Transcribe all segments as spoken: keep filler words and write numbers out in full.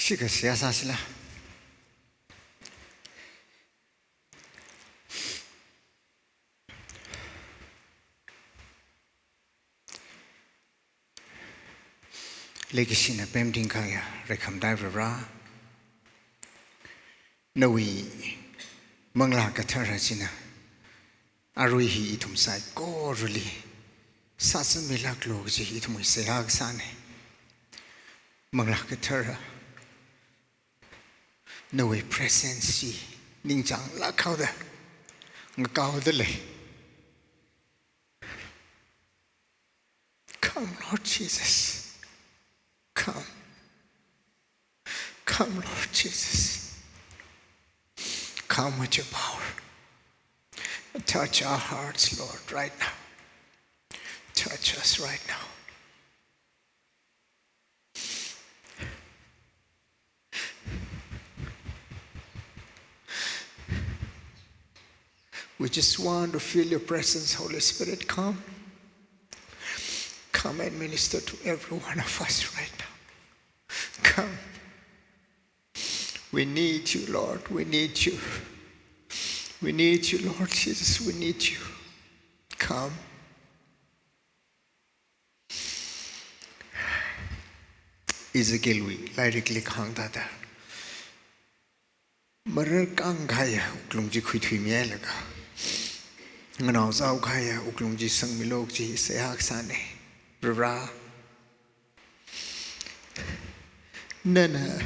Chika seihā sāsila. Leikashina pemting kahaiya Reikhamdai Vare, nawui Manglā Kathara china arui hi ithum saikorali sāzanmilāklu kaji ithumwui seihā kasāna. Manglā Kathara, nawui presence chi ningchānglāk haoda, ngakaoda lei. Come, Lord Jesus. Come. Come, Lord Jesus. Come with your power. Touch our hearts, Lord, right now. Touch us right now. We just want to feel your presence, Holy Spirit. Come. Come and minister to every one of us right now. Come. We need you, Lord. We need you. We need you, Lord Jesus. We need you. Come. Ezekielwui lairikli kahāng thāda, mararkāng kahaiya wuklung chi khuithuimihailaga, nganaozao kahaiya wuklung chi sangmilu kaji seihā kasāna. Vare, nana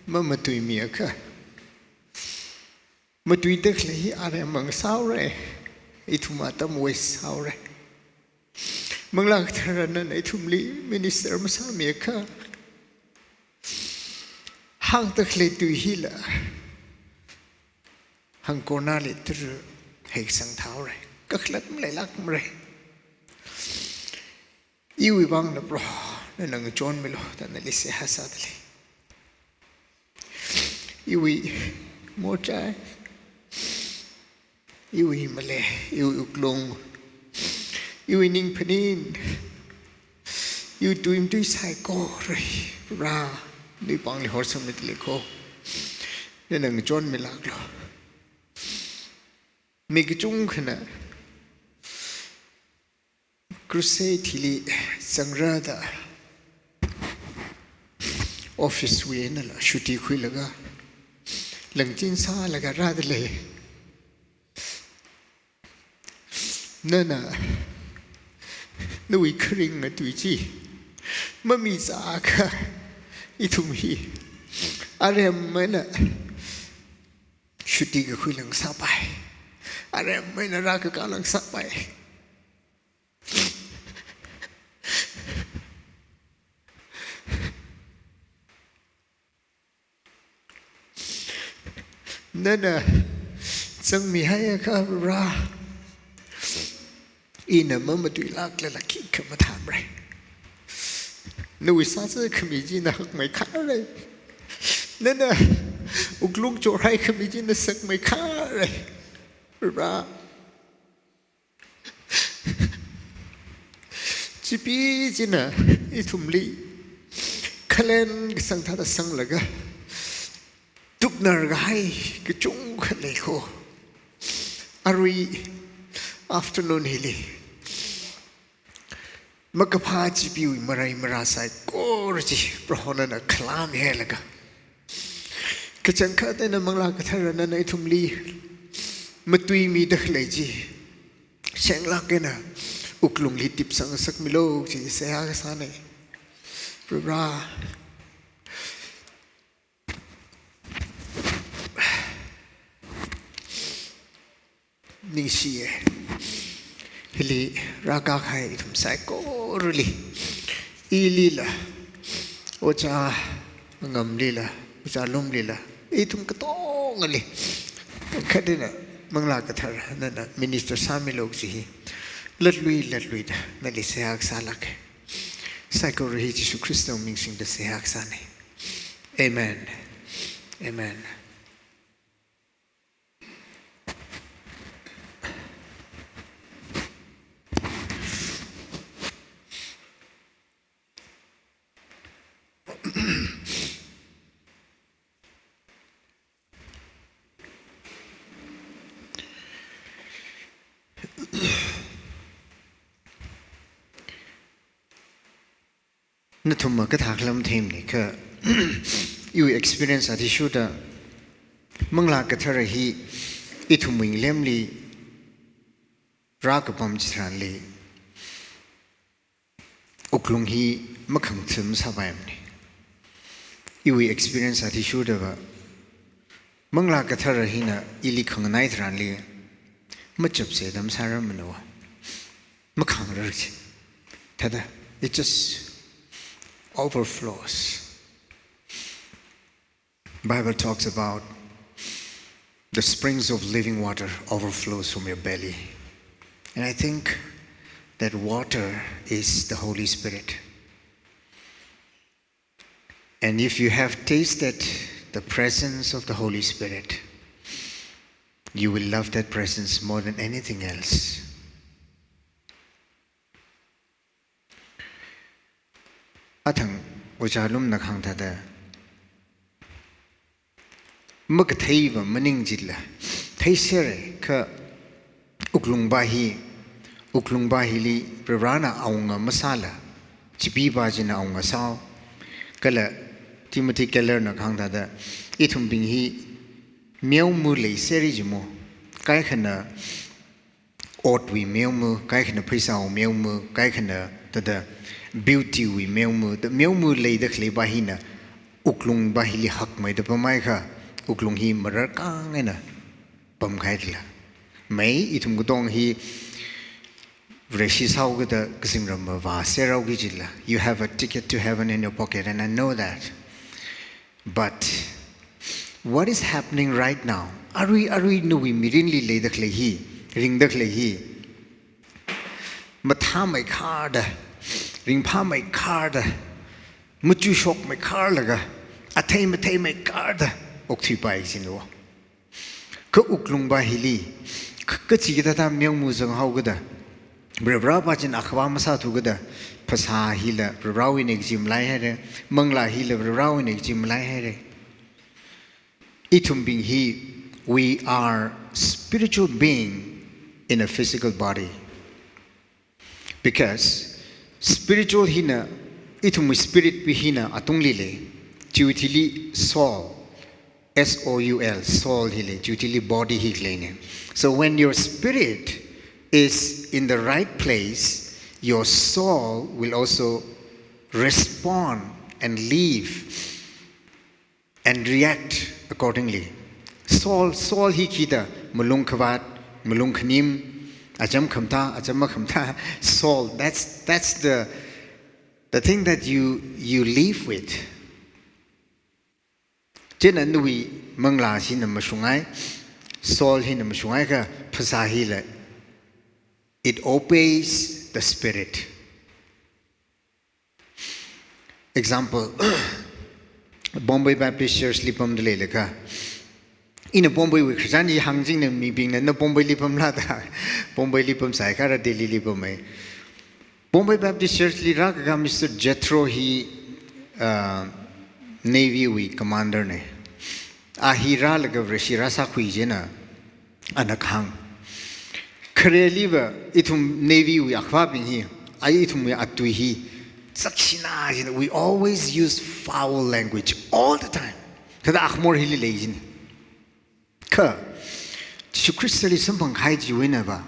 mamatuimiakha, matuida khalei hi aremma sāhaora, ithum atam waste sāhaora. Manglā Kathara nana ithumli minister masāmiakha, hāngda khalei tui hila hāngkornali tara heisang thāhaora. Kakhalat maleilākmara. Iwui vangna Proho, nana ngachonmilu da nali seihā sāda lei. Iwui morchai, iwui malei, iwui wuklung, iwui ningphaning, iwui tui matui saikora, Proho, nawui pāngli horsangmida lei ko. Nana ngachonmilāklu. Mi kachungkhana crusade hili zangrada, office wui einala shuti khuilaga, langchin sālaga rāda lei. Nana nawui kharinga tui chi mamichāakha, ithum hi aremma eina shuti kakhuila ngasāpai. Aremma eina rākakāla ngasāpai. Nana zangmihaiakha Proho, ina mamatuilāklala khikha mathāmara. Nawui sāzakhami china hakmeikharra. Nana wuklung chorhaikhami china sakmeikharra. Proho, Chipeena china ithumli khalen kasang thāda sanglaga, tuknar kahai kachungkha lei ko. Arui afternoon hili makaphā Chipeewui marai marā saikora chi Prohona nana khalāmihailaga, kachangkhat eina Manglā Kathara nana ithumli matuimida khalei chi senglāk eina wuklungli tipsang ngasakmilu chi seihā kasāna. Proho, ningshiya. Hili rākahai ithum saikorali, ilila, Ojā Ngamlila, Ojā Lumlila, ithum katongali kachangkhat eina Manglā Kathara nana minister sāmilu chi hi latlui latluida nali seihā kasālāka. Saikora hi Jishu Khristawui ming singda seihā kasāna. Amen. Amen. Nathum makathā khala matheimana kha, iwui experience athishurda Manglā Kathara hi ithumwui ngalemli rākapam chitharanli wuklung hi makhangachei sāpaimana. Iwui experience athishurdava Manglā Kathara hina ili khanganai tharanli machapse dam sāra mano. Makhangarar chi. Thāda, it just overflows. Bible talks about the springs of living water overflows from your belly. And I think that water is the Holy Spirit. And if you have tasted the presence of the Holy Spirit, you will love that presence more than anything else. Athang ojā lumna kahāng thāda, makatheiva maning jilala, theisera kha wuklungva hi, wuklungva hili Varivarana awunga masāla, chipeeva china awunga sāo. Kala Timothy Kellerna kahāng thāda, ithumbing hi meoma leisera jimo, kaikhana otwui meoma, kaikhana pheisāwui meoma, kaikhana thāda beautywui meoma, thāda meoma leida khaleiva hina wuklungva hili hakmeida pamhaiakha, wuklung hi mararkang eina pamkahai dala. Mai ithum katong hi Vareshi sāhaokida kazingramva vāserhaoki jilala, you have a ticket to heaven in your pocket, and I know that. But what is happening right now? Arui, arui nawui mirinli leida khalei hi, ringda khalei hi, mathāmeikharda, ringphāmeikharda, machukshokmeikharlaga, athei matheimeikarda okthuipai jina. Kha wuklungva hili, kha, kachikathāda meoma zanghaokida, Varivarava china akhava masāthukida, phasā hila Varivarawuina kaji malaihaira, manglā hila Varivarawuina kaji malaihaira. Ithumbing hi, we are spiritual being in a physical body. Because spiritual hina, ithumwui spirit pi hina atungli lei, chiwui thili soul, S O U L, soul hi lei, chiwui thili body hi leina. So when your spirit is in the right place, your soul will also respond and live and react accordingly. Soul, soul hi khi da, malung khavāt, malung khanim, acham khamathā, acham makhamathā, soul, that's, that's the, the thing that you, you live with. Chieina nawui manglā hina mashunghai, soul hina mashunghaiakha phasā hila, it obeys the spirit. Example, Bombay Baptist Church li pamda leilakha, ina Bombaywui Christian hi hāngchingna mibingna, na Bombayli pamla da, Bombayli pamsai kha ara Delhili pamhai. Bombay Baptist Church li rākakā Mister Jethro hi, uh, Navy wui commander na. A hi rālaga Vareshi rāsākhui chieina, ana kahāng, khareliva ithum Navy wui akhavābing hi, a ithumwui atui hi, sakshina jina, we always use foul language all the time. Thāda akhamor hili lei jina. Kha, Jishu Khristali samphangkahai chiwui einava,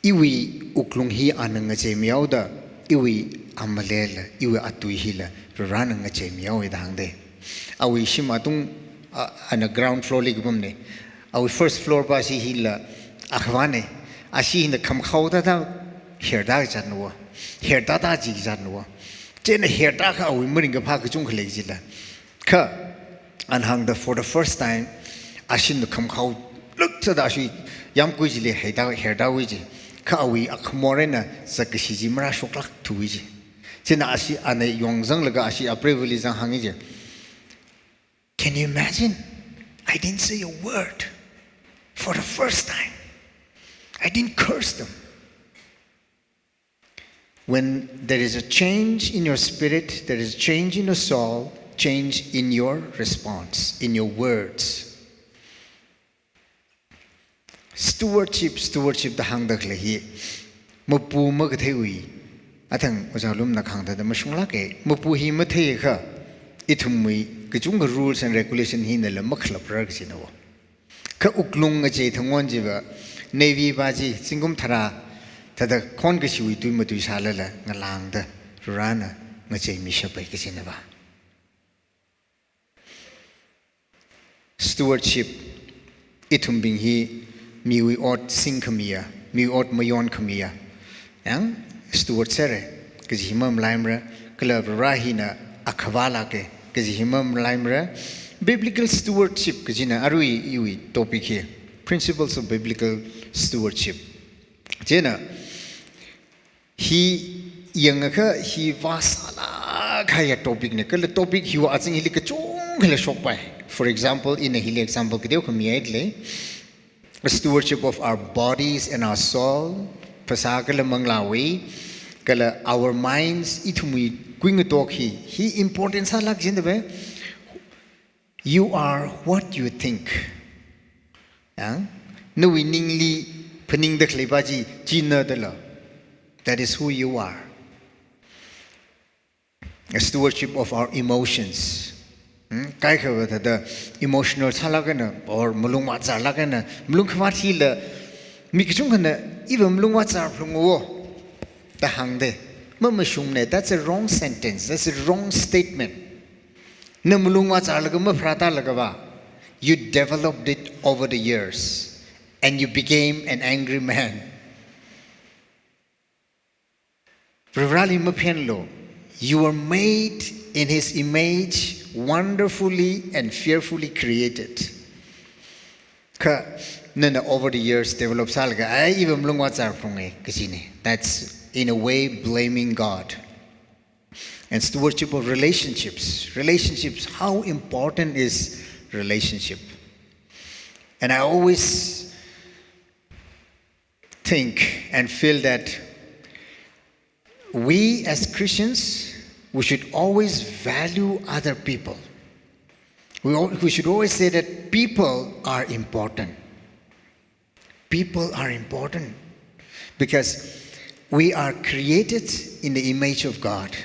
iwui wuklung hi ana ngacheimeoda, iwui amalel, iwui atui hila, Varena ngacheimeo da hāngda. Awui shim atung, a, ana ground floor li kapamna. Awui first floor va ashi hila akhavāna. Ashi hina khamakhao thāda, herda kazatna. Herda thāda chi kazatna. Chieina herda kha awui maringkaphā kachungkha lei jila. Kha, ana hāngda for the first time, ashina khamakhao lukthāda ashi yamkui chili heida, herda wui chi. Kha awui akhamor eina zakkashi chi marāshoklākthu wui chi. Chieina ashi ana yongzanglaga ashi apreivali zang hāngi chi. Can you imagine? I didn't say a word for the first time. I didn't curse them. When there is a change in your spirit, there is a change in your soul, change in your response, in your words. Stewardship, stewardship da hāngda khalei hi, mapu makatheiwui Athang Ojā Lumna kahāng thāda mashunglāka, mapu hi matheiakha, ithumwui kachungkha rules and regulation hinala makhalaprar kajina wo. Kha wuklung ngachei thangwon chiva, Navy pa chi, zingkum tharā, thāda khon kashiwui tui matuisālala, ngalāngda, Varena, ngacheimishappai kajina va. Stewardship, ithumbing hi miwui ot singkhamiya, miwui ot mayonkhamiya. Yang steward sāra, kaji hi mamalaimara, kala Vare hina akhavā lāka, kaji hi mamalaimara. Biblical stewardship kajina arui iwui topic hi, principles of biblical stewardship. Chieina, hi yangakha hi vāsālāk kahaiya topic na, kala topic hiwui azing hili kachungkhala shokpai. For example, ina hili example kateokha mihaida lei. Stewardship of our bodies and our soul, phasā kala manglāwui, kala our minds, ithumwui kuingatok hi, hi important sālāk jin da ve. You are what you think. Yang, nawui ningli phaningda khalei pa chi, china dala. That is who you are. A stewardship of our emotions. Hmm? Kaikhava thāda emotional sālāk eina, or malung vāzarlāk eina, malung khavāt hila, mi kachungkhana, iva malung vāzar phalunga wo, da hāngda. Mamashungmana, that's a wrong sentence, that's a wrong statement. Na malung vāzarlaga mapharātālaga va, you developed it over the years, and you became an angry man. Vareli maphenlu, you were made in his image, wonderfully and fearfully created. Kha, nana over the years develop sālaga, ai, iva malung vāzar phalunga, kajina. That's, in a way, blaming God. And stewardship of relationships. Relationships, how important is relationship? And I always think and feel that we as Christians, we should always value other people. We, al- we should always say that people are important. People are important because we are created in the image of God.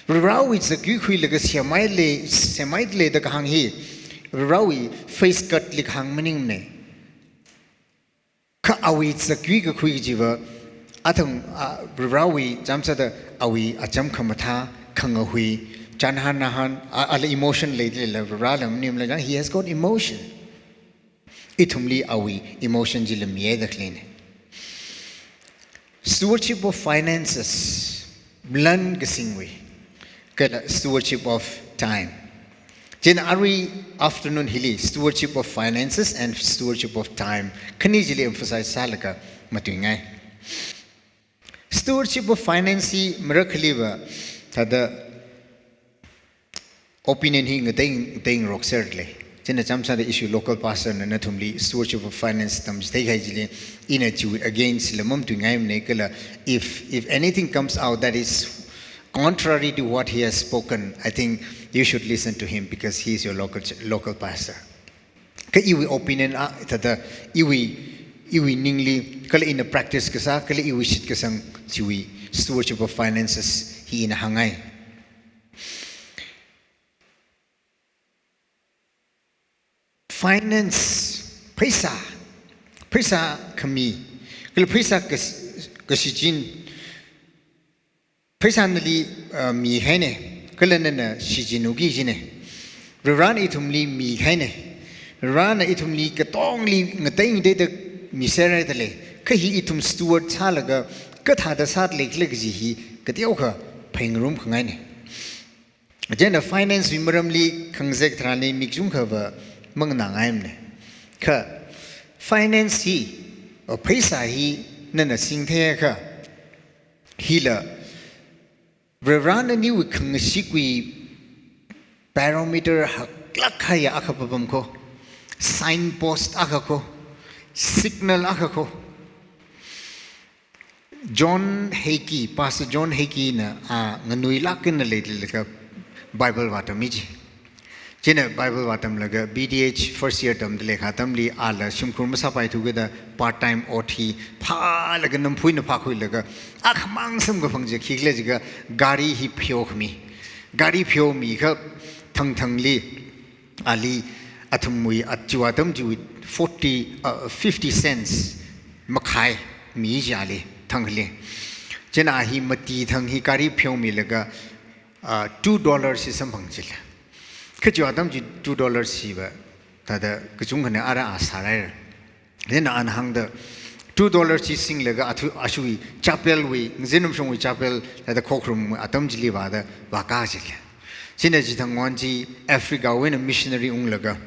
Varewui zakyui khuilaga semhaile, semhaile da kahāng hi, Varewui face cut li kahāng maningmana. Kha awui zakyui kakhui kajiva, athang, a, Varewui chānjam sāda awui acham khamathā, khangahui, chānhan nahān, a, ala emotion leilala, Varela maningmala jang, he has got emotion. Ithumli awui emotion chila mihaida khaleina. Stewardship of finances, lan kasingwui, kala stewardship of time. Chieina arui afternoon hili stewardship of finances and stewardship of time khani chili emphasize sālaga matuingai. Stewardship of finance hi marakhaliva thāda opinion hi ngateingateingarok serlei. Chieina chānjam sāda ishi local pastor na nathumli stewardship of finance tamchitheikahai chili, ina chiwui against la mamatuingaimana kala, if, if anything comes out that is contrary to what he has spoken, I think you should listen to him because he is your local ch-, local pastor. Kha iwui opinion a, thāda iwui, iwui ningli, kala ina practice kasā, kala iwui shitkasang chiwui stewardship of finances hi ina hāngngai. Finance, pheisā, pheisā khami, kala pheisā kas-, kashichin, pheisā nali, uh, mihaina, kala nana shichin uki jina. Varena ithumli mihaina. Varena ithumli katongli ngateingateida miserhaida lei. Kha hi ithum steward sālaga kathāda sāda leikhala kaji hi kateokha phaningrumkhangaina. Chieina finance wui maramli khangazek tharanli mi kachungkhava manganāngaimana. Kha finance hi, o pheisā hi nana singtheiakha, hila Varena nawui khangashitwui barometer haklāk kahaiya akha papam kho, signpost akha kho, signal akha kho. John Hagee, Pastor John Hagee na, a, nganuilāk eina leilaga Bible vātami chi. Chieina Bible vātamlaga B D H first year tamda leikha atamli ala shimkhur masāpaithu kida part time O T phālaga namphuina phākhuilaga akhamang samkaphang chi khikhala jiakha gari hi pheokhami. Gari pheomikha thangthangli ali athumwui achiwui atam chiwui forty, uh, fifty cents makhai mi chi ali thangkhali. Chieina a hi mati thang hi gari pheomilaga, uh, two dollars chi samphang chila. Kha chiwui atam chi two dollars chiva thāda kachungkhana ara a sārai. Then ana hāngda two dollars chi singlaga athu ashui chapel wui, Ngazin Namshongwui chapel thāda khokharum atam chili vāda vāka chila. Chieina chithang ngon chi Africa wui eina missionary unglaga,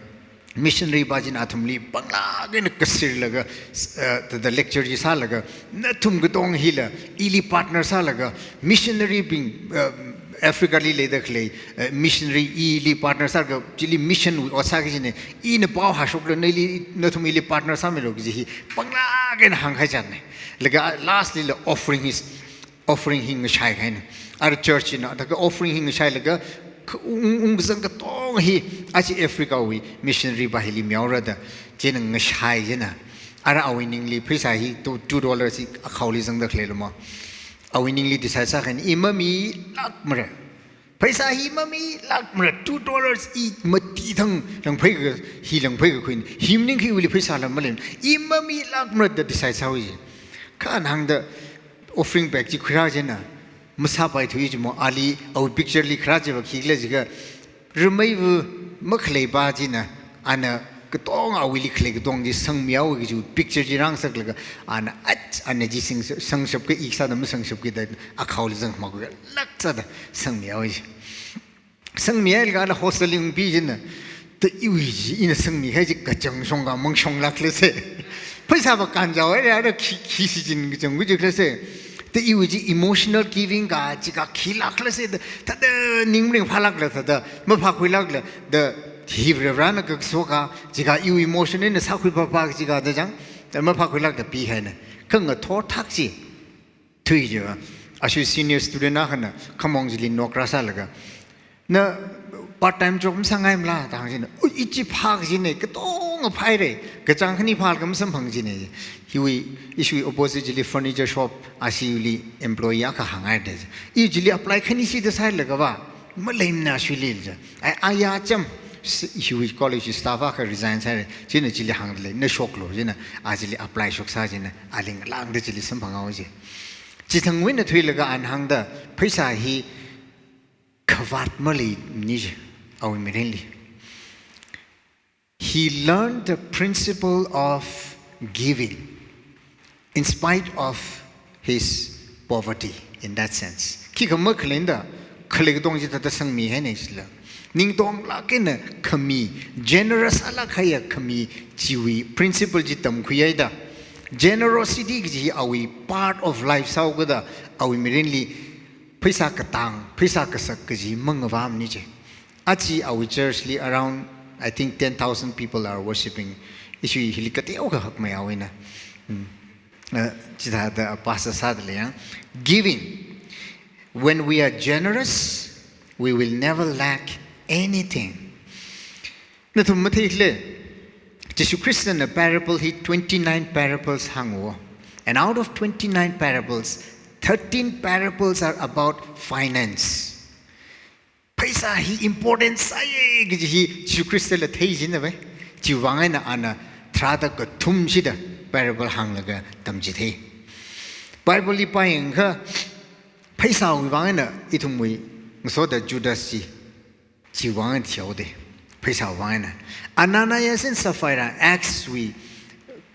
missionary pa china athumli panglāk eina kasirlaga, uh, thāda lecture chi sālaga, nathum katong hila ili partner sālaga, missionary bing, uh, Africa li leida khalei, uh, missionary ili partner sālaga, chili mission wui ot sāki kajina, ina pao hāshokla nali, nathum ili partner sāmilu kaji hi panglāk eina hāngkahai chānna. Laga lastly la offering is, offering hi ngashai kahaina. Ara church na, thākha offering hi ngashailaga, kha ung, ung, ungkazang katong hi, achi Africa wui missionary pa hili mihaora da, chieina ngashai chieina. Ara awui ningli pheisā hi two, two dollars hi akhaoli zangda khalei lama. Awui ningli decide sākahaina, i mamilākmara. Pheisā hi mamilākmara, two dollars i mati thang langphei ka, hi langphei kakhuina. Hi maningakha iwuili pheisāla maleimana. I mamilākmara da decide sāhaowa ji. Kha ana hāngda offering bag chi khuirā chieina, masāpaithu ji mo, ali awui picture li kharā chiva khikhala jiakha, rameiva makhalei pa china, ana katong awuili khalei katong chi sangmihaowa kaji picture chi rāngasaklaga, ana ach, ana chi sing, sangshapki, i sāda masangshapki da akhaoli zangmakhuilaga lāk sāda sangmihaowa ji. Sangmihailaga ala hostel li ungpi chieina, ta iwui chi ina sangmikahai chi kachang shongkha mangshonglākla se. Pheisā pa kanjao haira, ara khi, khi sijin kachang khuichikla se. Ta iwui chi emotional giving kaji ka khilākla se da, thāda ning ringphālākla thāda, maphākhuilākla da, hi Varivarana kaso kaji ka iwui emotion eina sākhui papa kaji ka da chang, da maphākhuilākda pihaina. Kha ngathor thak chi thui jiva, ashui senior student akhana khamong chili nok rāsālaga, na part time job masāngaimala da hāng chieina, ui, i chi phā kajina, katonga phāhaira, kachāng khani phālaga masamphang kajina. Hiwui, ishiwui opposite chili furniture shop, ashili employee akha hānghaida. I chili apply khani shida sālaga va, maleimana ashili ja. Ai, aya cham, s-, hiwui college staff akha resign sāhaira, chieina chili hāngda lei, na shoklu, chieina a chili apply shoksā chieina, ali ngalāngda chili samphanghaowa ji. Chithangwui eina thuilaga ana hāngda, pheisā hi khavāt maleimana ji, awui mirinli. He learned the principle of giving in spite of his poverty, in that sense. Khikha makhalei da, khalei katong chi thāda sangmihaina jila. Ningtonglāk eina khami, generous sālāk kahaiya khami chiwui principle chi tamkhuihaida. Generosity kaji hi awui part of life sāhaokida, awui mirinli pheisā katang, pheisā kasak kaji mangavāmana ji. Aja awui church li around, I think, ten thousand people are worshipping. Ishiwui hili kateokha hakmeihaowa ina. Hmm. Uh, chithāda pastor sāda lei yang. Giving. When we are generous, we will never lack anything. Nathum matheikhala, Jishu Khristana parable hi twenty-nine parables hānga. And out of twenty-nine parables, thirteen parables are about finance. Pheisā hi important sāya kaji hi Jishu Khristala thei jina vai. Chiwui vang eina ana tharāda kathum shida parable hānglaga tamchithei. Bible li pāyangakha, pheisāwui vang eina ithumwui ngasoda Judas chi, chiwui vang eina thihaoda. Pheisāwui vang eina. Ananias and Sapphira, Acts wui,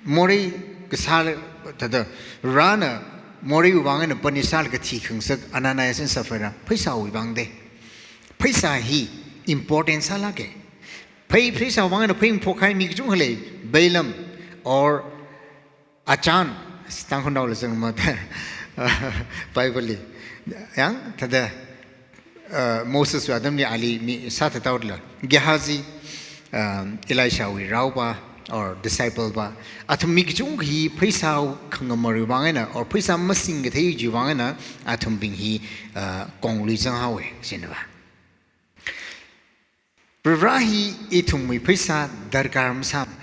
morei kasā thāda, Varena moreiwui vang eina punish sālaga thikhangasak Ananias and Sapphira, pheisāwui vang da. Pheisā hi important sālāka. Phei, pheisāwui vang eina phei phokahai mi kachungkha lei, Balaam or Achan, Tangkhulnaola zangma, Bible li. Yang, thāda, uh, Moseswui atamli ali mi sāthathaoda lei. Gehazi, um, Elishawui raopa, or disciple pa. Athum mi kachungkha hi pheisā khangamarwui vang eina, or pheisā masingkathei chiwui vang eina, athumbing hi, uh, konglui zanghaowa, jina va. Varivara hi ithumwui pheisā darkar masāmana.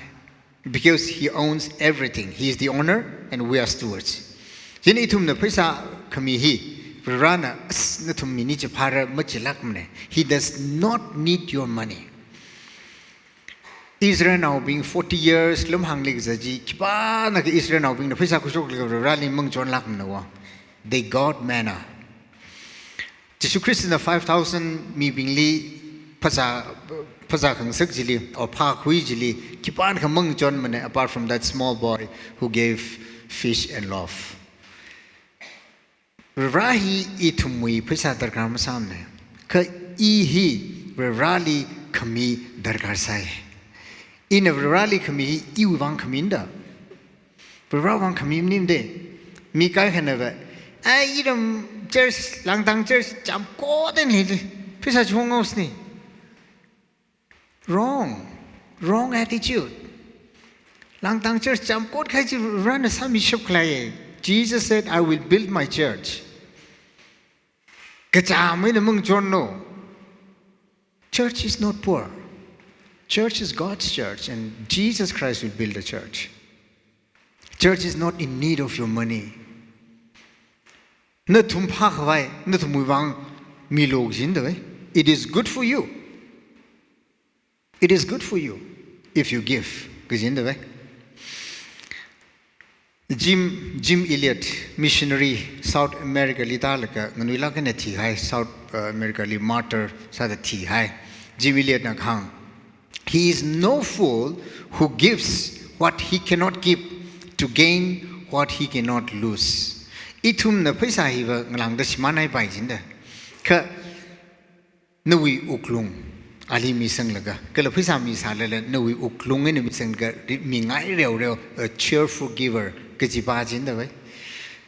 Because he owns everything. He is the owner and we are stewards. Chieina ithumna pheisā khami hi, Varivarana, "As, nathum mi ni chiphāra," machilākmana. He does not need your money. Israelnaobing forty years lumhāngli kazā chi, khipānakha Israelnaobingna pheisā khuishoklaga Varivarali mangachonlākmana wo. They got manna. Jishu Khristana five thousand mibingli phazā, phazā khangasak chili, or phākhui chili, khipānakha mangachonmana, apart from that small boy who gave fish and loaf. Varivara hi ithumwui pheisā darkar masāmana. Kha i hi Varivarali khami darkar sai. Ina Varivarali khami hi iwui vang khamina da. Varivara vang khami maningmana da. Mi kaikhanava, "Ai, iram church, Langtang church, chāmkot eina lei, pheisā chihong haosani." Wrong. Wrong attitude. Langtang church chāmkot kahai chi Varivarana sāmishapkhalei. Jesus said, "I will build my church." Kachām eina mangachonlu. Church is not poor. Church is God's church, and Jesus Christ will build the church. Church is not in need of your money. Nathum phākhavai, nathumwui vang milu kajina da. It is good for you. It is good for you if you give kajina da. Jim, Jim Elliot, missionary South America li tālaga nganuilāk eina thihai, South, uh, America li martyr sāda thihai. Jim Elliotna kahāng, "He is no fool who gives what he cannot keep to gain what he cannot lose." Ithumna pheisā hiva ngalāngda shimānhaipai kajina da. Kha nawui wuklung ali misanglaga, kala pheisā misālala nawui wuklung eina misanglaga ri-, mingai reoreo, a cheerful giver kajipa kajina da.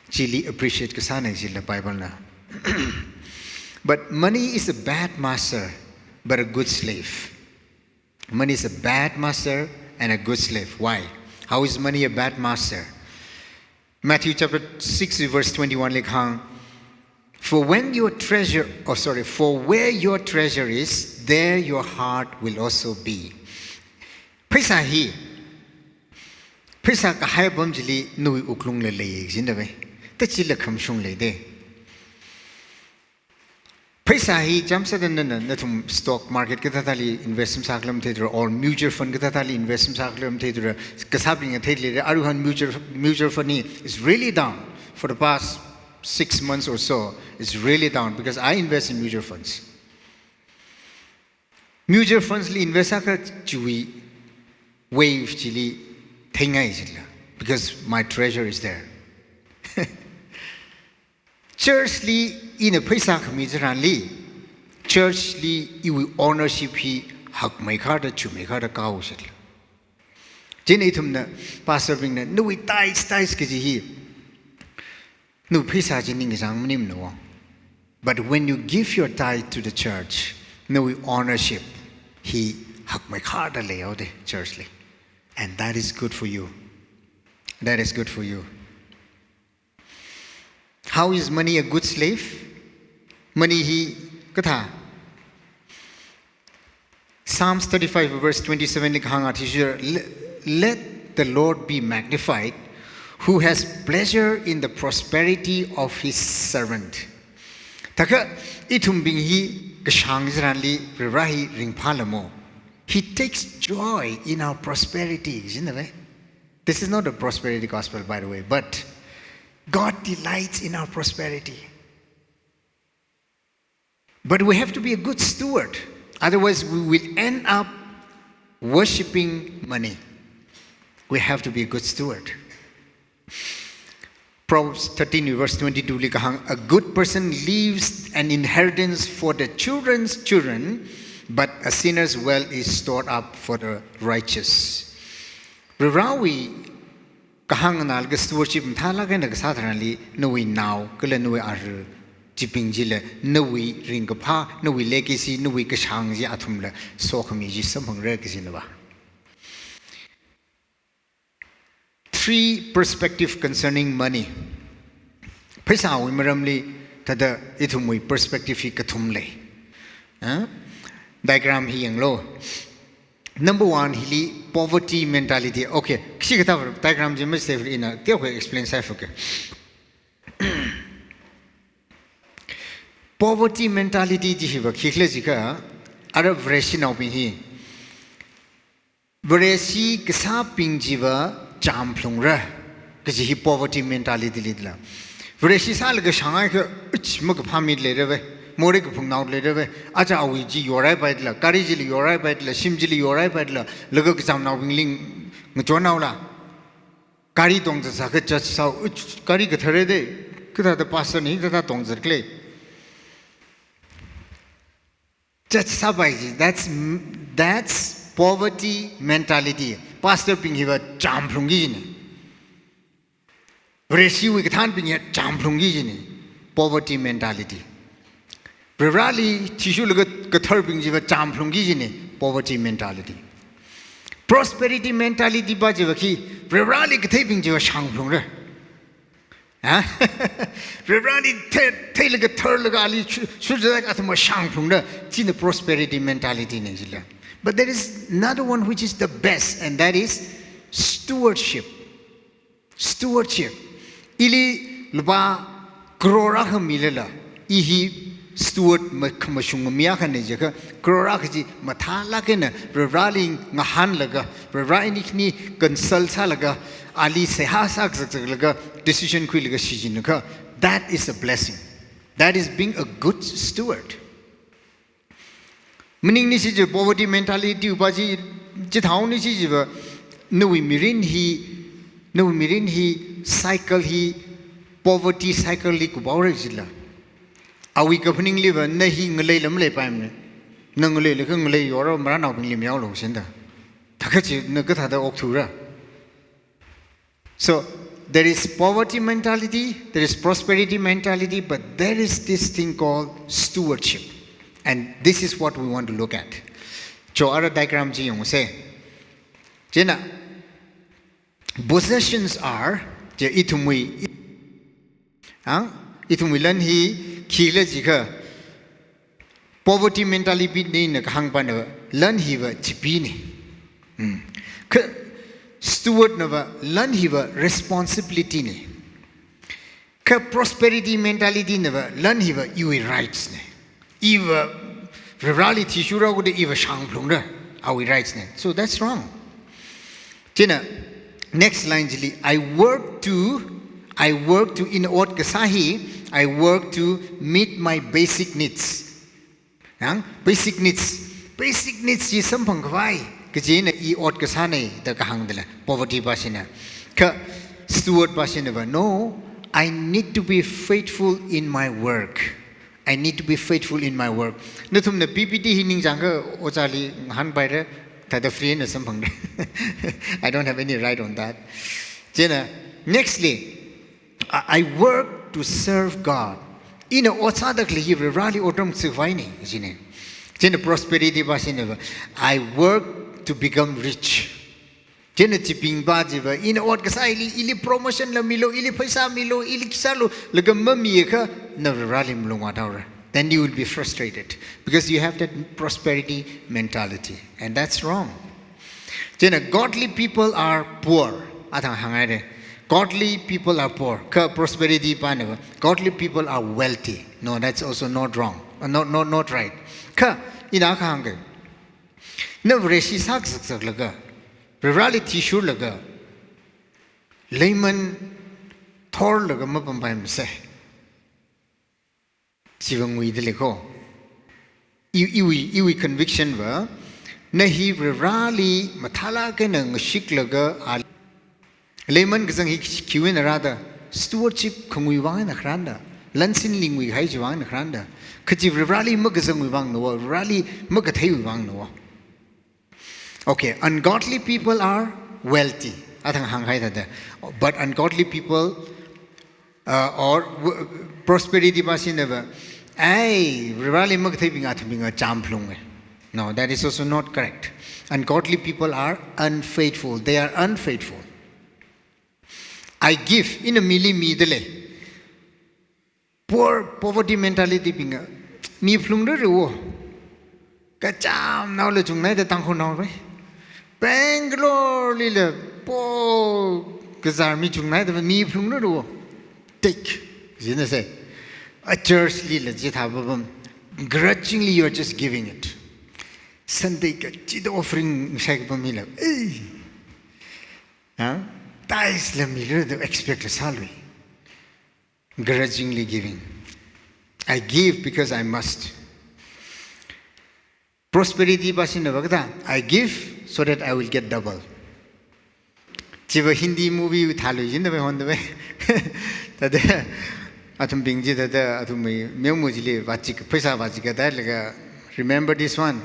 Chili appreciate kasāna jila Bible na. But money is a bad master, but a good slave. Money is a bad master and a good slave. Why? How is money a bad master? Matthew chapter six, verse twenty-one li kahāng, "For when your treasure, oh, sorry, for where your treasure is, there your heart will also be." Pheisā hi, pheisā kahai apam chili nawui wuklungla lei kajina da. Tachila khamashung lei da. Pheisā hi chāmsāda nana, nathum stock market kathāthāli invest masākhala matheithura, or mutual fund kathāthāli invest masākhala matheithura, kasābingna theilei, aruihon mutual, mutual fund hi is really down for the past six months or so. It's really down because I invest in mutual funds. Mutual funds li invest sākha chiwui wave chili theingai jila, because my treasure is there. Church li ina pheisā khami tharanli, church li iwui ownership hi hakmeikharda, chumeikharda kahaoshitla. Chieina ithumna, pastor bingna, "Nawui tithes, tithes kaji hi nawui pheisā chi ningkachāng maningmana wo." But when you give your tithe to the church, nawui ownership hi hakmeikharda leihaoda church li. And that is good for you. That is good for you. How is money a good slave? Money hi kathā? Psalms thirty-five verse twenty-seven li kahāng athishurda, "Le-, let the Lord be magnified, who has pleasure in the prosperity of his servant." Thākha ithumbing hi kashāng tharanli Varivara hi ringphālamo. He takes joy in our prosperity, isn't it? This is not a prosperity gospel, by the way, but God delights in our prosperity. But we have to be a good steward. Otherwise, we will end up worshipping money. We have to be a good steward. Proverbs thirteen verse twenty-two li kahāng, "A good person leaves an inheritance for the children's children, but a sinner's wealth is stored up for the righteous." Varivarawui kahāng nganālaga stewardship mathālāk eina kasā tharanli, nawui nao kala nawui arui chibing chila nawui ringkaphā, nawui legacy, nawui kashāng chi athumla sokhami chi samphangra kajina va. Three perspective concerning money. Pheisāwui maramli thāda ithumwui perspective hi kathum lei. Huh? Diagram hi yanglu. Number one, hili poverty mentality. Okay, kashikathā diagram chi machithei ina, teokha explain sāfake. Poverty mentality chi hiva khikhala jiakha, ara Vareshinaobing hi. Vareshi kasābing chiva chāmphalungra, kaji hi poverty mentality li dala. Vareshi sālaga shānghaiakha, uch, makaphāmi leirave, morei kaphungnao leirave, aja awui chi yorhaipai dala, gari chili yorhaipai dala, shim chili yorhaipai dala, laga kachamnaobingli ngachonhaola. Gari tongzat sāakha church sāo, uch, gari kathara de, kathāda pastor na hikathā tongzat khala. Church sāpai chi, that's, that's poverty mentality. Pastorbing hiva chāmphalungki kajina. Vareshiwui kathānbing hiva chāmphalungki kajina. Poverty mentality. Varivarali thishurlaga katharbing chiva chāmphalungki kajina. Poverty mentality. Prosperity mentality pa chiva khi, Varivarali katheibing chiva shāngphalungra. Ha? Varivarali thei, theilaga tharlaga ali shu-, shurzak athumva shāngphalungra. China prosperity mentality na jila. But there is another one which is the best, and that is stewardship. Stewardship. Ili lupā crore akha milala, i hi steward ma-, khamashung mi akhana jiakha, crore akha chi mathālāk eina Varivarali ngahānlaga, Varivara ini khani consult sālaga, ali seihā sākazakzaklaga, decision khuilaga shichinakha, that is a blessing. That is being a good steward. Maningli shi chi poverty mentality pa chi, chithāhaoni shi chiva, nawui mirin hi, nawui mirin hi, cycle hi, poverty cycle li kuphaora jila. Awui kaphaningliva, na hi ngaleila maleipaimana. Na ngaleilaga ngalei yorra maranaobingli mayaolu shinda. Thākha chi na kathāda okthura. So, there is poverty mentality, there is prosperity mentality, but there is this thing called stewardship. And this is what we want to look at. Cho ara diagram chi yangse. Chieina, possessions are, chi ithumwui, ang, ithumwui lan hi khikhala jiakha, poverty mentality na kahāng pana lan hiva chipee na. Hmm. Kha steward nava lan hiva responsibility na. Kha prosperity mentality nava lan hiva iwui rights na. Iva Varivarali thishurra khuda iva shāngphalungra, awui rights na. So that's wrong. Chieina, next line chili, I work to, I work to, ina ot kasā hi, I work to meet my basic needs. Ang, basic needs. Basic needs chi samphang khavai kajina i ot kasāna da kahāng dala, poverty pashina. Kha steward pashinava, no, I need to be faithful in my work. I need to be faithful in my work. Nathumna P P T hi ningchāngakha ojāli ngahānpaira, thāda free na samphangda. I don't have any right on that. Chieina, nextly, I, I work to serve God. Ina ot sāda khalei hi Varivarali otram sākhavai na, jina. Chieina prosperity pashinava, I work to become rich. Chieina chipee pa chiva, ina ot kasā ili, ili promotion la milu, ili pheisā milu, ili khi sālu, laga mamiakha, na Varivarali malungvāthaora. Then you will be frustrated because you have that prosperity mentality. And that's wrong. Chieina godly people are poor. Athang hānghaira. Godly people are poor. Kha prosperity panava, godly people are wealthy. No, that's also not wrong. Uh, not, not, not right. Kha, ina kahāngka, na Vareshi sākazakzaklaga, Varivarali thishurlaga, leiman thorlaga mapampaimasa. Chiva nguida leiko. I, iwui, iwui conviction va, na hi Varivarali mathālāk eina ngashiklaga a, leiman kazang hi khiwui eina rāda, stewardship khangui vang eina kharānda, lansin lingwui kahai chiwui vang eina kharānda, kha chi Varivarali makazangwui vang nava, Varivarali makatheiwui vang nava. Okay, ungodly people are wealthy. Athang hāngkahai thāda. But ungodly people, uh, or w-, prosperity pasinava, ai, Varivarali makatheibing athumbingva chāmphalunga. No, that is also not correct. Ungodly people are unfaithful. They are unfaithful. I give, ina mili mida lei. Poor, poverty mentality bingva, miphalungra ro. Kachamnaola chungnaida Tangkhulnao rai. Bangalore lila po kazar mi chungnaida mi phlung rai ro. Take. Zina se. A church lila jitha babam. Grudgingly, you're just giving it. Sunday kachida offering shai babam mila. Ei. Ha? Tithes la mi rai do expect la salui. Grudgingly giving. I give because I must. Prosperity ba sina ba kada, I give so that I will get double. Chiva Hindi movie thalu jin da bai hon da bai. Tada athum bing ji tada athum mi memu jili vachik pheisa vachik da laga, "Remember this one."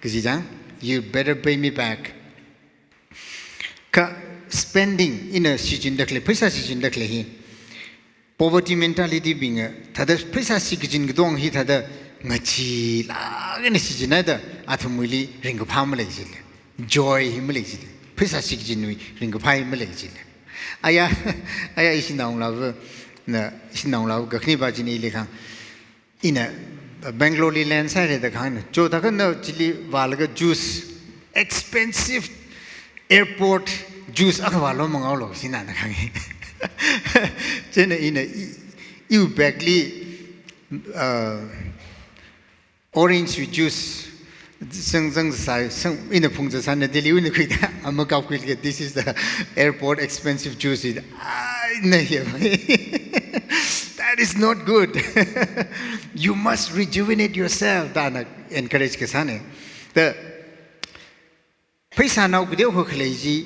Kaji jang, "You better pay me back." Ka spending ina sijin dakle, pheisa sijin dakle hi. Poverty mentality bing a, tada pheisa sikajin kadong hi tada ngachi la gana sijin da athum wili ringkapha malei jile. Joy hi malei jile. Pheisa sikajin wui ringkapha hi malei jile. Aya, aya ishi naung la bu, na ishi naung la bu kakni ba jin ili khang. Ina Bangalore li land sai le da khang na. Cho da khang na chili valaga juice, expensive airport juice akha valo mangao lo sina na khang. Chena ina i, iu bag li, uh, orange juice sang sang sai, sang ina phung sa na Delhi wui na khuida. Ama kap khuida, "This is the airport expensive juice." Ai, na hiya. That is not good. You must rejuvenate yourself. Da na encourage kasane. Da pheisa nao kudeo ho khalei ji,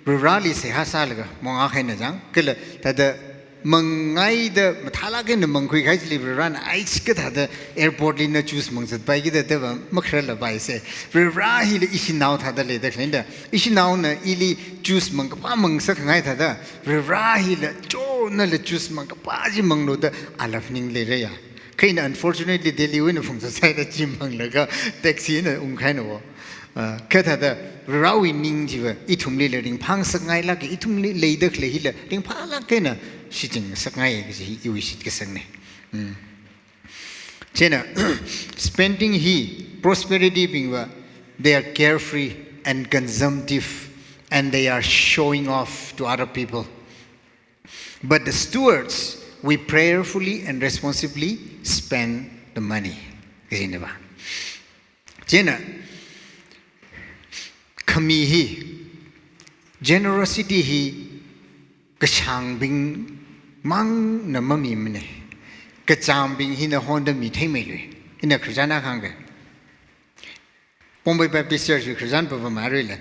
Vareli seihā sālaga, mong a khai na jang, kala, tada mangai da, mathala ke na mangkhui khai jili Varena, ai, chika tada airport li na juice mang zat pai ki da, da ba, makhara la pai se. Vare hila ishi nao tada le da khalei da. Ishi nao na ili juice mang kapa mang sak ngai tada. Vare hila cho na le juice mang kapa ji mang lo da, alaf ning le re ya. Kaina unfortunately Delhi wui na phung sa sai da ji mang laga taxi na ung khai na wo. Ah, kha tada Varewui ning jiva, ithumli la ringphā sak ngai lak, ithumli leida khalei hila ringphā lak kaina shichin sak ngai kaji hi iwui shitkasangne. Mm. Chena, spending hi, prosperity bingva, they are carefree and consumptive, and they are showing off to other people. But the stewards, we prayerfully and responsibly spend the money. Kajina ba. Chena, khami hi, generosity hi, kashāngbing mang na mami mane. Kachāmbing hi na honda mi thei mei lui. Ina Christian a khang ke. Bombay Baptist Church wui Christian papa marui le.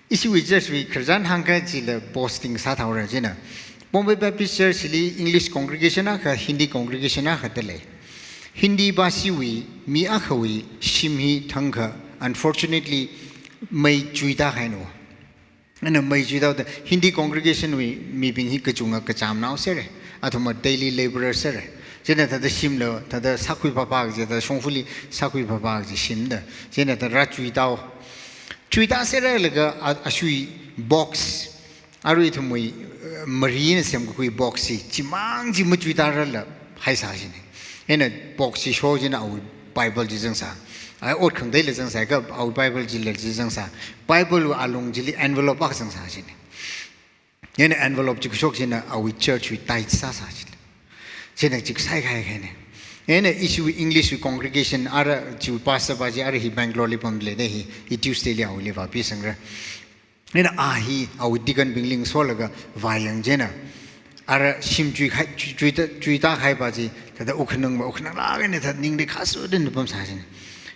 Ishiwui church wui Christian hāngkha jila posting sāthaora jina. Bombay Baptist Church li English congregation akha, Hindi congregation akha da lei. Hindi bhashiwui mi akhawui shim hi thangkha, unfortunately, mei chuita haino. Ana mei chuita da Hindi congregation wui mibing hi kachunga kachāmnao sere. Athumva daily laborer sere. Chena tada shimlo, tada sākhui papa ji, tada shongfali sākhui papa ji shimda. Chena tada chuitao. Chuita sere laga a, ashui box. Arui thumui, eh, mari na semkhui box si. Chimang ji machuita rala haisa jine. Ena box si sho jina awui Bible ji zangsa. Ai ot khangdei le zangsa, ka awui Bible ji le ji zangsa. Bible wui alung jili envelope ak zangsa jine. Ena envelope ji kashok jina awui church wui tithe sāsa jine. Jina ji sai khai khai ne. Ena ishiwui English wui congregation ara ji pastor ba ji ara hi Bangalore li pam le de hi, hi Tuesday li awuili vāpi sangra. Ena a hi awui deacon bingli solaga vāyang jina. Ara shim chui khai, chui, chuita, chuita khai ba ji, tada ukhanang ba, ukhanang laga ne tada ningli khasu den pam sa jina.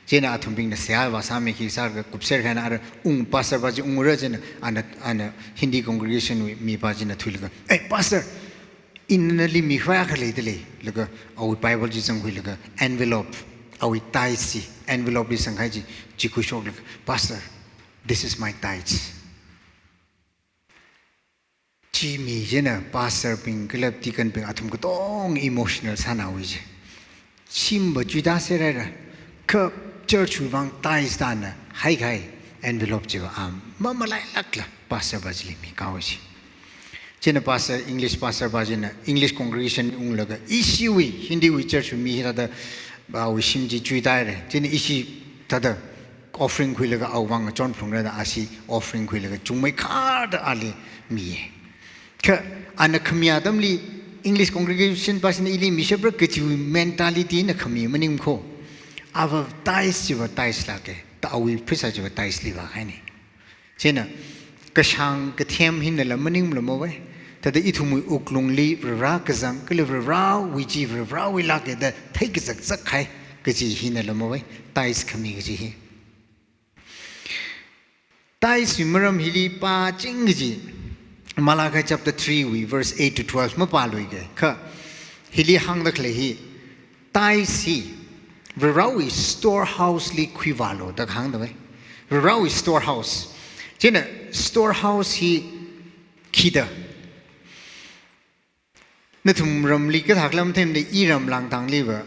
Chena athumbingna seihā vāsāmi ki sāga kupser khaina ara ung pastor ba ji ung ra jina, ana, ana Hindi congregation wui mi ba jina thuilaga, "Ei, pastor, ina nali mi khwai akha lei da lei," laga awui Bible ji zangkhuilaga envelope, awui tithe si envelope li sangkhai ji, ji khuishok laga, "Pastor, this is my tithes." Chi mi jina pastor bing, kala deacon bing athum katong emotional sāna wui ji. Shim ba chuita sere ra, kha church wui vang tithes da na haikhai envelope ji ba am, mamalailakla pastor ba jili mikao ji. Chena pastor, English pastor ba jina, English congregation unglaga, ishiwui, Hindi wui church wui mi hi tada, ba wui shim ji chuita re. Chena ishi Thāda offering khuilaga awui vang chonphalungra da ashi offering khuilaga chungmeikharda ali miya. Kha ana khami atamli English congregation pasina ili mishapra kajiwui mentality na khami maningkho. Ava tithes chiva tithes lāka, da awui pheisā chiva tithes li vākahaina. Chieina, kashāng kathem hinala maningmala mavai. Thāda ithumwui wuklungli Varivara kazang, kala Varivarawui chi Varivarawui lāka da theikazakzak kahai kaji hinala mavai. Tithes khami kaji hi. Tithes wui maram hili pāching kaji, Malachi chapter three wui verse eight to twelve mapāluika. Kha hili hāngda khalei hi, tithes hi Varivarawui storehouse li khuivālu da hāngda vai. Varivarawui storehouse. Chieina storehouse hi khida? Nathum ramli kathā khala matheimana, iram Langdangli va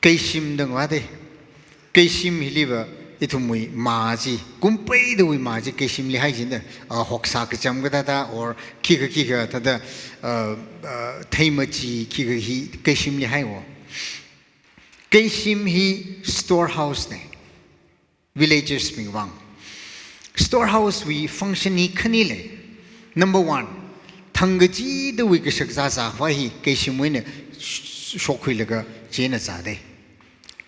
keishim da ngavāda. Keishim hili va ithumwui mā chi, kumpeidawui mā chi keishimli haichinda, ah, hoksā kacham kathāda, or khikha khikha thāda, ah, ah, theimachi khikha hi keishimli haiwo. Keishim hi storehouse na, villagers bingwui vang. Storehouse wui function hi khani lei. Number one, thangkachidawui kashakazā zākhavai hi keishimwui eina sh-, shokkhuilaga chieina zāda.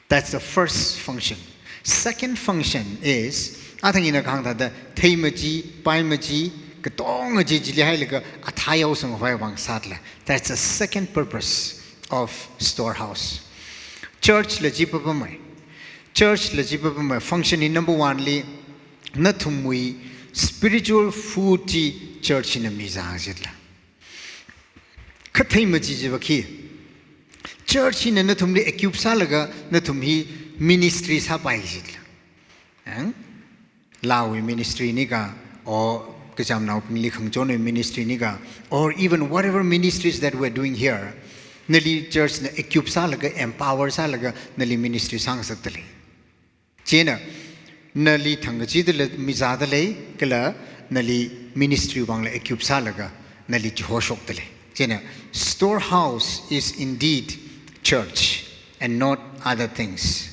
That's the first function. Second function is, athang ina kahāng thāda, theimachi, paimachi, katonga chi chili hailaga athā yaosangkhavai vang sāda lei. That's the second purpose of storehouse. Church la chi papamai. Church la chi papamai. Function hi number one li, nathumwui spiritual food chi church hina mizā jitla. Kha theimachi chiva khi? Church hina nathumli equip sālaga nathum hi ministry sāpai jitla. Ang? Laawui ministry nika, or kachamnaobingli khangachonwui ministry nika, or even whatever ministries that we're doing here, nali church na equip sālaga, empower sālaga, nali ministry sāngasakda lei. Chieina, nali thangkachidala mizāda lei, kala nali ministry vangla equip sālaga, nali chihoshokda lei. Chieina, storehouse is indeed church and not other things.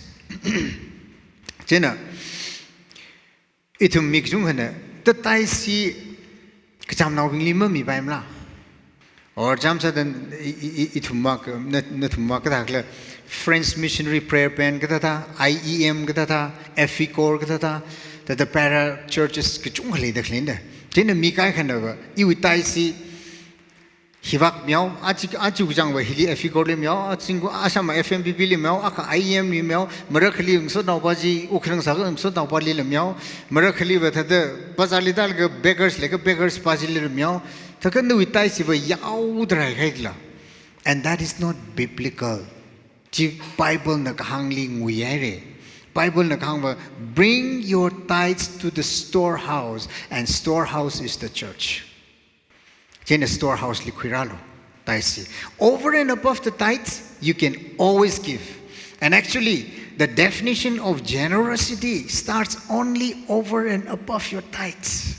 Chieina, ithum mi kachungkhana, ta tithes hi kachamnaobingli mamipaimala? Or chāmsāda i, i, i, ithum ma ka, na, nathum ma kathā khala French Missionary Prayer Band kathāda, I E M kathāda, F E Core kathāda, thāda para churches kachungkha leida khaleina. Chieina mi kaikhana va, iwui tithes hi hivak miao, achi, achi kachang va hili F E Core li miao, aching ku asama F M P P li miao, akha I E M li miao, marakhali ngasotnaopa chi, ukhrang sākha ngasotnaopa lila miao, marakhali va thāda bazar li tālaga beggars leiakha beggars pa chilila miao, thākha nawui tithes hiva yaoda rai khaila. And that is not biblical. Chi Bible na kahāngli nguihaira. Bible na kahāng va, "Bring your tithes to the storehouse, and storehouse is the church." Chieina storehouse li khuirālu, tithes hi. Over and above the tithes, you can always give. And actually, the definition of generosity starts only over and above your tithes.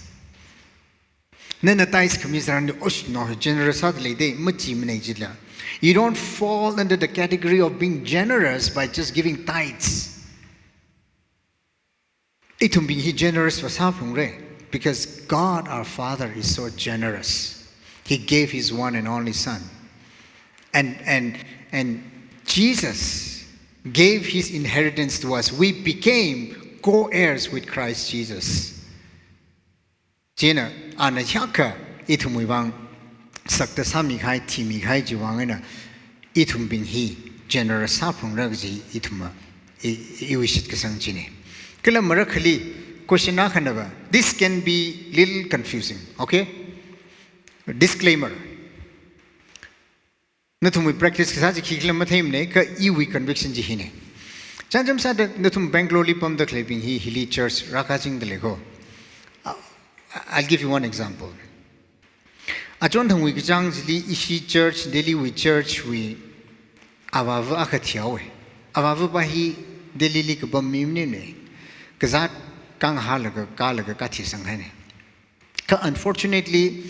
Nana tithes khami tharan, "Osh, no, generous sāda leida," machimanei jila. You don't fall under the category of being generous by just giving tithes. Ithumbing hi generous va sāphalungra, because God our Father is so generous. He gave his one and only Son. And, and, and Jesus gave his inheritance to us. We became co-heirs with Christ Jesus. Chieina, ana hiyākha ithumwui vang sakta sāmikahai, thimikahai chiwui vang eina, ithumbing hi generous sāphalungra kaji ithum, i, i, iwui shitkasang china. Kala marakhali, question akhana va, this can be little confusing, okay? Disclaimer. Nathumwui practice kasā chi khikhala matheimana, kha iwui conviction chi hina. Chānjam sāda nathum Bangalore li pamda khaleibing hi, hili church rākachingda leiko. I, I'll give you one example. Achonthangwui kachāng chili ishi church, Delhi wui church wui avāva akha thihaowa. Avāva pa hi Delhi li kapam mi maningmana. Kazāt khanghālaga, kālaga kathi sanghaina. Kha unfortunately,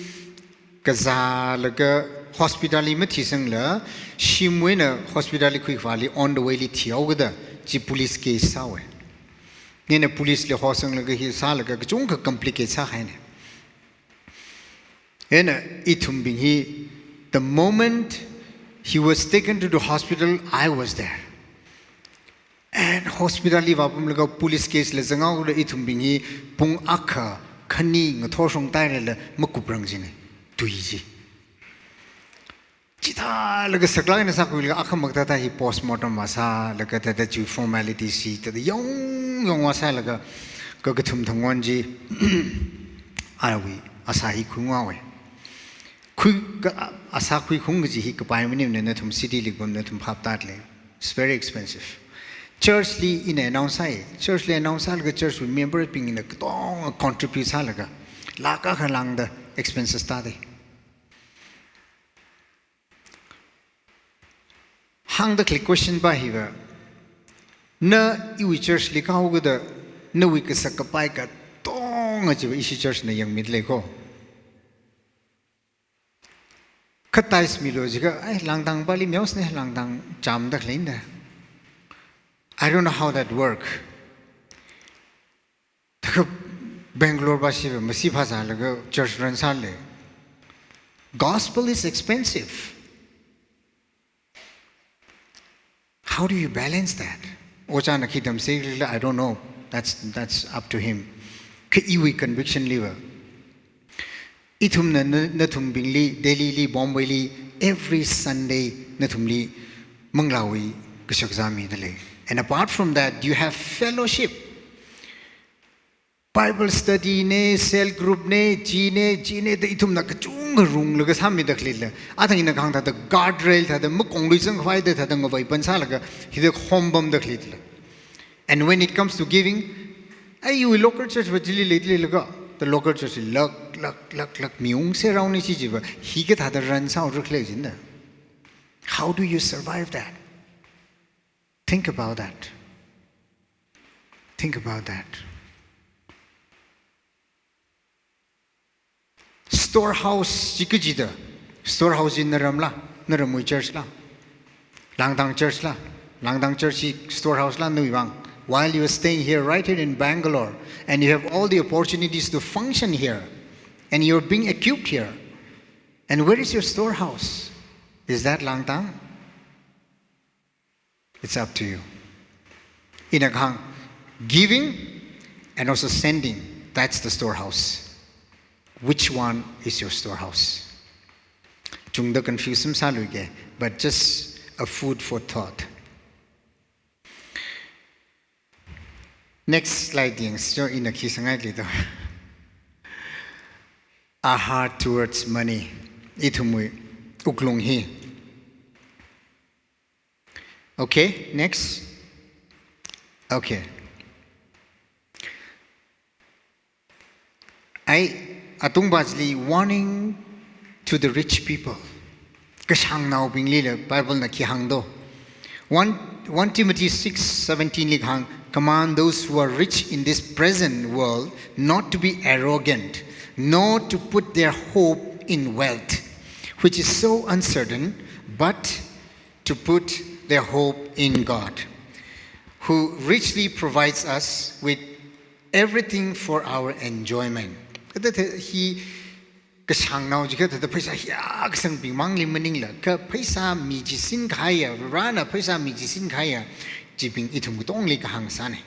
kazālaga hospital li mathisangla, shimwui eina hospital li khuikhavāli on the way li thihaokida, chi police case sāhaowa. Nina police li hosanglaga hi sālaga kachungkha complicate sāhaina. Ena ithumbing hi, the moment he was taken to the hospital, I was there. And hospital li vāpamlaga police case la zanghaoda ithumbing hi pung akha khani ngathor shongtailala makuprang jina. Tui ji. Chithālaga saklak eina sākhuilaga akha makathāthā hi postmortem vāsālaga thāda chi formalities hi thāda yong yong vāsālaga kakathum thangwon chi awui asā hi khuingaowa. Khui ka, asā khuikhung kaji hi kapai maningmana, nathum city li pam nathum phap tālei. It's very expensive. Church li ina announce sāi, church li announce sālaga church member bingna katonga contribute sālaga lakh akha lāngda expenses tāda. Hāngda khalei question pa hiva, na iwui church li kahaokada, nawui kasak kapai katonga chiva ishi church na yangmida lei ko. Kha tithes milu jiakha, ai, langtang pali meosne, langtang chamda khaleina. I don't know how that work. Thakha Bangalore pa shiva masi phasālaga church run sālei. Gospel is expensive. How do you balance that? Ojāna khi tamsei lila, I don't know. That's, that's up to him. Kha iwui conviction liva, ithumna na, nathumbingli, Delhi li, Bombay li, every Sunday nathumli manglāwui kashak zāmida lei. And apart from that, you have fellowship. Bible study ne, cell group ne, chi ne, chi ne, da ithumna kachungkha runglaga sāmida khaleila. Athang ina kahāng thāda guardrail thāda makong lui zangkhavai da thāda ngavai pansālaga hithāda khompamda khaleila. And when it comes to giving, ai, iwui local church va chili leili laga, the local church lak, lak, lak, lak, miungse rauni chi chiva, hi kathāda run sāra khalei jina. How do you survive that? Think about that. Think about that. Storehouse chi kajida. Storehouse chi naramla, naramwui church la. Langtang church la. Langtang church chi storehouse la nawui vang. While you are staying here, right here in Bangalore, and you have all the opportunities to function here, and you're being equipped here, and where is your storehouse? Is that langtang? It's up to you. Ina kahāng, giving and also sending, that's the storehouse. Which one is your storehouse? Chungda confuse masāluike, but just a food for thought. Next slide yangsa, ina khi sāngai khalei da. A heart towards money. Ithumwui wuklung hi. Okay, next. Okay. Ai, atungpa chili warning to the rich people. Kashāngnaobinglila Bible na khi hāng do. One, one Timothy six seventeen li hāng, "Command those who are rich in this present world not to be arrogant, nor to put their hope in wealth, which is so uncertain, but to put their hope in God, who richly provides us with everything for our enjoyment." Kha thāda hi kashāngnao jiakha thāda pheisā hiyākha sangbing mangli maningla, kha pheisā michisin kahaiya, Varena pheisā michisin kahaiya chibing ithum katongli kahāng sāna.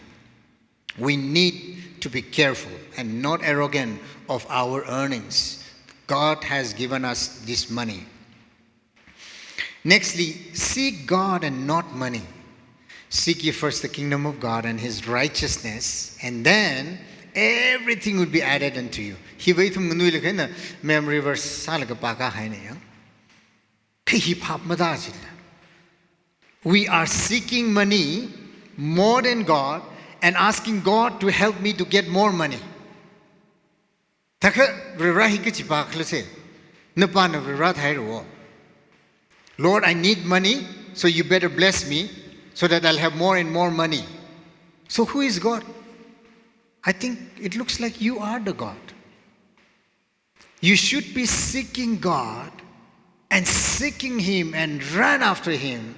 We need to be careful and not arrogant of our earnings. God has given us this money. Nextly, seek God and not money. Seek ye first the kingdom of God and his righteousness, and then everything will be added unto you. Hiva ithum nganuilakha eina memory verse sālaga pākā haina ya. Kha hi phap matāchila. We are seeking money more than God and asking God to help me to get more money. Thākha Varivara hi kachi pākhala se, napana Varivara thāhaira. "Lord, I need money, so you better bless me so that I'll have more and more money." So who is God? I think it looks like you are the God. You should be seeking God and seeking Him and run after Him.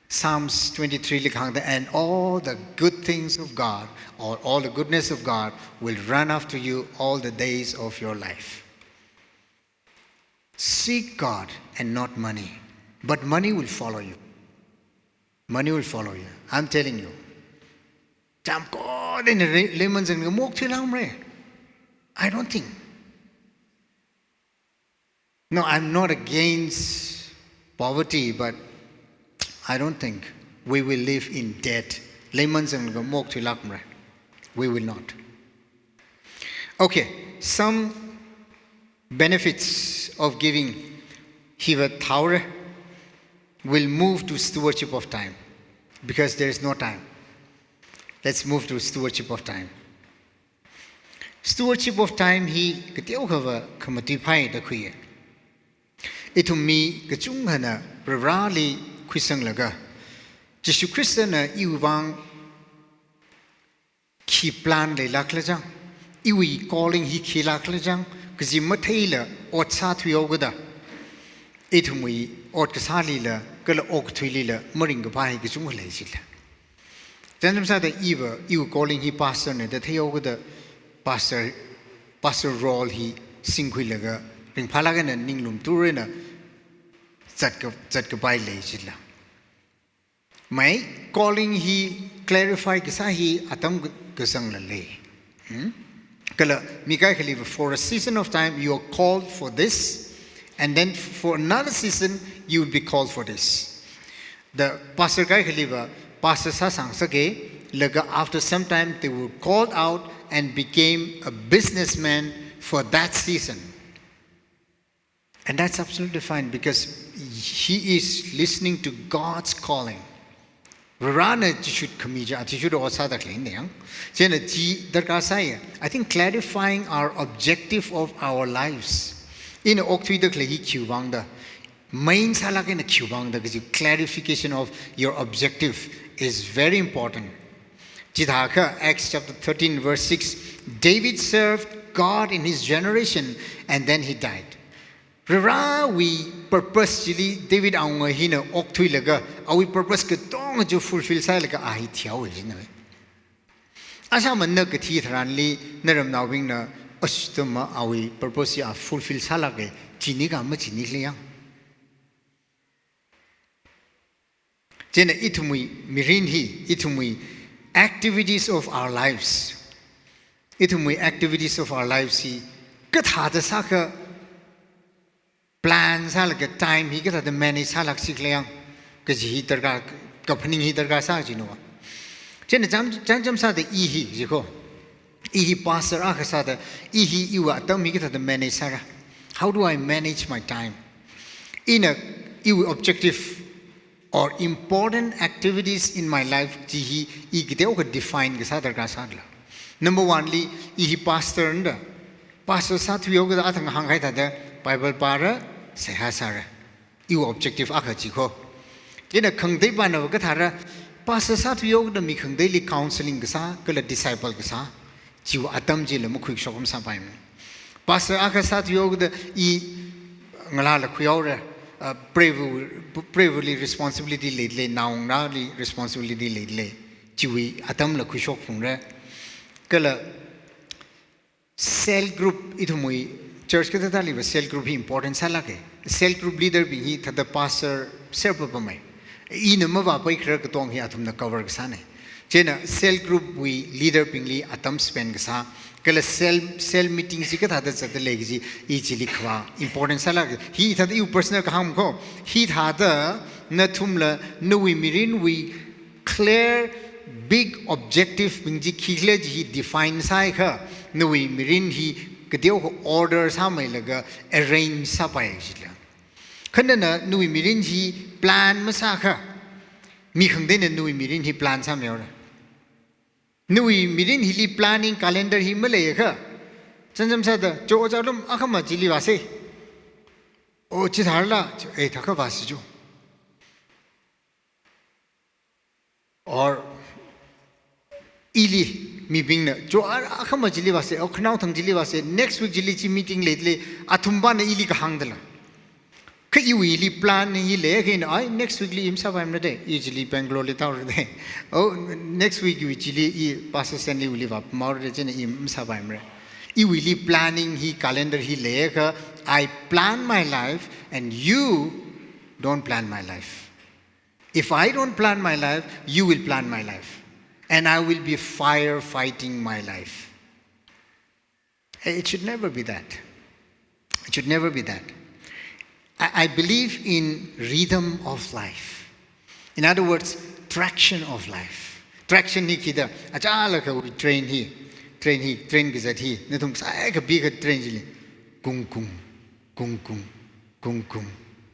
Psalms twenty-three li kahāngda, "And all the good things of God, or all the goodness of God, will run after you all the days of your life." Seek God and not money, but money will follow you. Money will follow you. I'm telling you. Cham ko de ne re-, lemon zang mo chi lang re. I don't think. No, I'm not against poverty, but I don't think we will live in debt. Lemon zang mo chi lang re. We will not. Okay, some benefits of giving hiva thaora. We'll move to stewardship of time because there is no time. Let's move to stewardship of time. Stewardship of time hi kateokha va khamatuiphai da khuiya. Ithum mi kachungkhana Vareli khuisanglaga, Jishu Khristana iwui vang khi plan leilākhala chang, iwui calling hi khilākhala chang, kaji matheila ot sāthuihaokada, ithumwui ot kasālila, kala okathuilila, maringkaphā hi kachungkha lei chila. Chānjam sāda iva, iwui calling hi pastor na da theihaokada, pastor, pastor role hi singkhuilaga, ringphālāk eina ninglum tui eina zatka, zatkapai lei chila. Mai, calling hi clarify kasā hi atam ka-, kazangla lei. Hmm? Kala, mi kaikhali, for a season of time, you are called for this, and then for another season, you will be called for this. The pastor kaikhali va, pastor sāsang sāke, laga after some time, they were called out and became a businessman for that season. And that's absolutely fine because he is listening to God's calling. Varena Jishu khami chi, Jishu do sāda khalei ne yang. Chieina chi darkar sāya. I think clarifying our objective of our lives. Ina okthuida khalei hi khiwui vang da. Main sālāk eina khiwui vang da kaji clarification of your objective is very important. Chithākha Acts chapter thirteen verse six, "David served God in his generation and then he died." Varewui purpose chili David awunga hina okthuilaga, awui purpose katonga chi fulfill sālaga a hi thihaowa jina. Asā mana kathi tharanli naramnaobingna, "Ash, tuma awui purpose hi a fulfill sālāke," chini ka machini khala yang. Chieina ithumwui mirin hi, ithumwui activities of our lives. Ithumwui activities of our lives hi kathāda sākha plan sālaga time hi kathāda manage sālāksi khala yang, kaji hi darkar, kaphaning hi darkar sā jina. Chieina chān-, chānjam sāda i hi, jiko. I hi pastor akha sāda, i hi iwui atam hi kathāda manage sāra. How do I manage my time? Ina iwui objective or important activities in my life chi hi i kateokha define kasā darkar sāla. Number one li, i hi pastor na da. Pastor sāthuihaokada athang hāngkahai thāda Bible pāra, seihā sāra. Iwui objective akha jiko. Chieina khangateipana va kathāra, pastor sāthuihaokada mi khangateili counseling kasā, kala disciple kasā, chiwui atam chila makhuishok masāpaimana. Pastor akha sāthuihaokada i ngalāla khuihaora, ah, preiva, preiva̱li responsibility leilei, naongarāli responsibility leilei, chiwui atamla khuishokphungra. Kala cell group, ithumwui church kathāda liva cell group hi important sālāke. Cell group leader bing hi thāda pastor serpa pamai. Ina mavāpai khara katong hi athumna cover kasāne. Chieina cell group wui leader bingli atam spend kasā, kala cell, cell meeting chi kathāda zatda lei kaji, i chili khavā important sālāke. Hi thāda iwui personal kahāng ko. Hi thāda nathumla nawui mirinwui clear, big objective bing chi khikhala chi hi define sāhaiakha, nawui mirin hi kateokha order sāmeilaga arrange sāpai jila. Kha nana nawui mirin hi plan masāakha, mi khangateina nawui mirin hi plan sāmeihaora. Nawui mirin hili planning calendar hi maleiakha, chānjam sāda, cho ojā lum akhama chili vāse. O, chithāla, cho, eh, thākha vāsi cho. Or ili mibingna, cho a-, akhama chili vāse, o khanaothang chili vāse, next week chili chi meeting leilei, athumpana ili kahāngdala. Kha iwuili plan hi leiakha ina, ai, next week li i masāpaimara de, i chili Bangalore li tāhaora de. Oh, next week wui chili i Pastor Stanley wuili vāpamhaora de, chieina i masāpaimara. Iwuili planning hi, calendar hi leiakha, I plan my life and you don't plan my life. If I don't plan my life, you will plan my life. And I will be firefighting my life. It should never be that. It should never be that. I, I believe in rhythm of life. In other words, traction of life. Traction hi khi da, achālakha train hi, train hi, train kazat hi, nathum sākapikha train chili, kung kung, kung kung, kung kung,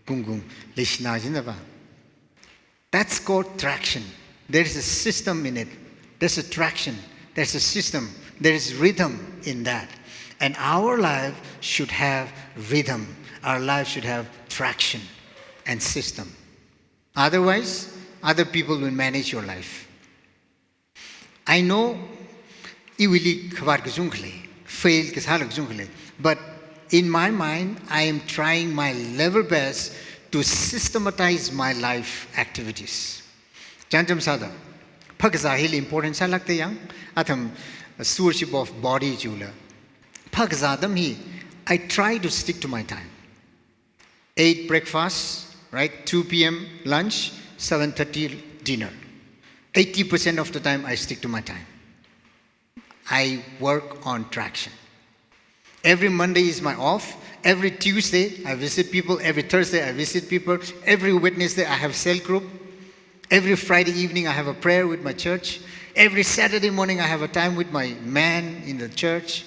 kung kung, leishina jina ba. That's called traction. There's a system in it. There's a traction. There's a system. There is rhythm in that. And our life should have rhythm. Our life should have traction and system. Otherwise, other people will manage your life. I know iwuili khavāt kachungkha lei, fail kasāla kachungkha lei. But in my mind, I am trying my level best to systematize my life activities. Chānjam sāda, phakazā hili important sālākda yang, athum stewardship of body chila. Phakazā atam hi, I try to stick to my time. Eight breakfast, right? Two p m lunch, seven thirty dinner. Eighty percent of the time I stick to my time. I work on traction. Every Monday is my off. Every Tuesday I visit people. Every Thursday I visit people. Every Wednesday I have cell group. Every Friday evening I have a prayer with my church. Every Saturday morning I have a time with my man in the church.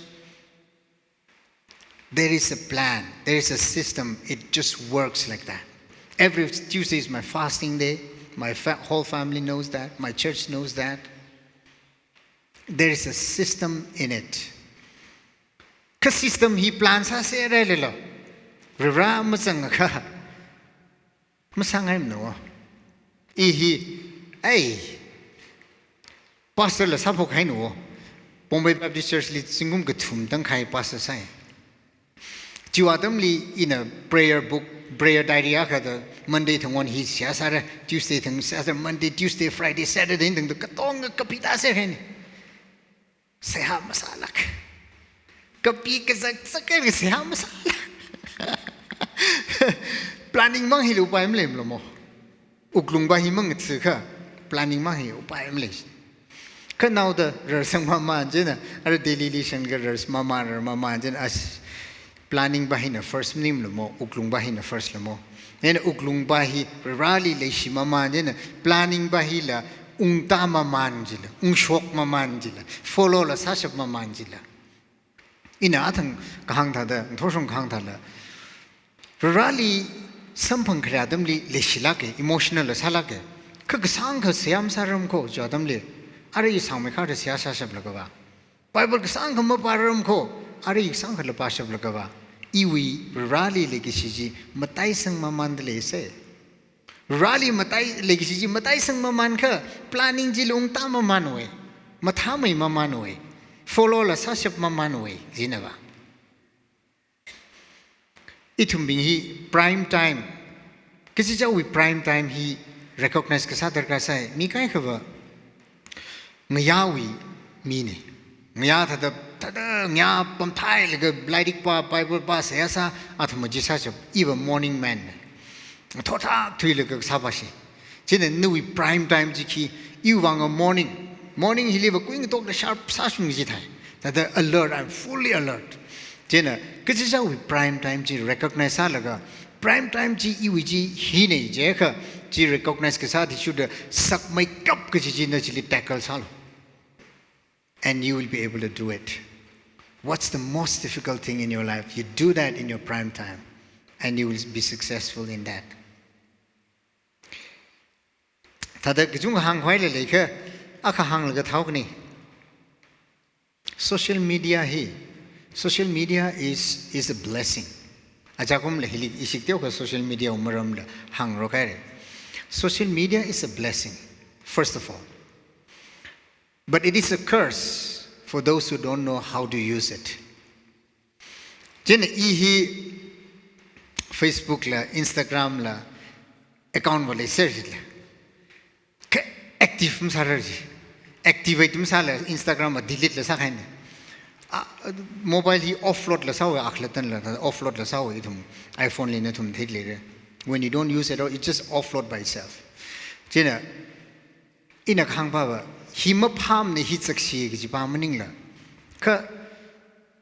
There is a plan, there is a system, it just works like that. Every Tuesday is my fasting day, my fa-, whole family knows that, my church knows that. There is a system in it. Kha system hi plan sāserhailala, Vare mazangakha masāngaimana. I hi, ai, pastor la sāphokhaina. Bombay Baptist Church li zingkum kathum tangkhai pastor sāi. Chiwui atamli ina prayer book, prayer diary akha da Monday thang on hi seihā sāra, Tuesday thang seihā sāra, Monday, Tuesday, Friday, Saturday thang da katonga kapi tāserhaina. Seihā masālāk. Kapi kazak zakai seihā masālāk. Planning mang hili upai maleimala mo. Wuklungva hi mangatsikha, planning mang hi upai malei. Kha naoda rarsang mama chieina, ara Delhi li shanglaga rar mama, rar mama chieina, as planning va hina first maningla mo, wuklungva hina first la mo. Chieina wuklungva hi Vareli leishi mama chieina, planning va hila ungtā mama chila, ungshok mama chila, follow la sāshap mama chila. Ina athang kahāng thāda, ngathorshong kahāng thāla, Vareli samphang kharā atamli leishilāka, emotional la sālāka. Kha kasāngkha seihā masāram kho, chiwui atamli. Ara i sangmeikharda seihā sāshap laga va. Bible kasāngkha mapāram kho, ara i kasāngkhala pāshap laga va. Iwui Vareli leikashi chi mataisang mamanda leisai. Vareli matai, leikashi chi mataisang mamankha, planning chila ungtā mamanwui, mathāmei mamanwui, follow la sāshap mamanwui, jina va. Ithumbing hi prime time, kachichāwui prime time hi recognize kasā darkar sāi, mi kaikha va ngayāwui mina. Ngayā thāda, thāda ngayā pamthailaga lairik pā, Bible pā, seihā sā, athum chi sāshap, iva morning man na. Thothakthuilaga sāpashi. Chieina nawui prime time chi khi, iwui vang a morning. Morning hiliva kuingatokda sharp sāshung jithai. Thāda alert, I'm fully alert. Chieina, kachichāwui prime time chi recognize sālaga, prime time chi iwui chi hina jiakha, chi recognize kasā athishurda sakmeikap kaji chi na chili tackle sālu. And you will be able to do it. What's the most difficult thing in your life? You do that in your prime time, and you will be successful in that. Thāda kachungkha hāngkhavai leilakha, akha hānglaga thao kani. Social media hi, social media is, is a blessing. Ajakumla hili ishik teokha social media wui maramla hāngrok haira. Social media is a blessing, first of all. But it is a curse for those who don't know how to use it. Chieina i hi Facebook la, Instagram la, account va leiser jila. Kha active masārar ji. Activate masāla Instagram va delete la sākahaina. Ah, mobile hi offload la sāhaowa, akhalatanla offload la sāhaowa ithum. iPhone li nathum theilera. When you don't use it at all, it just offload by itself. Chieina, ina kahāng pava, hi maphāmana, hi chakshi kaji pa maningla. Kha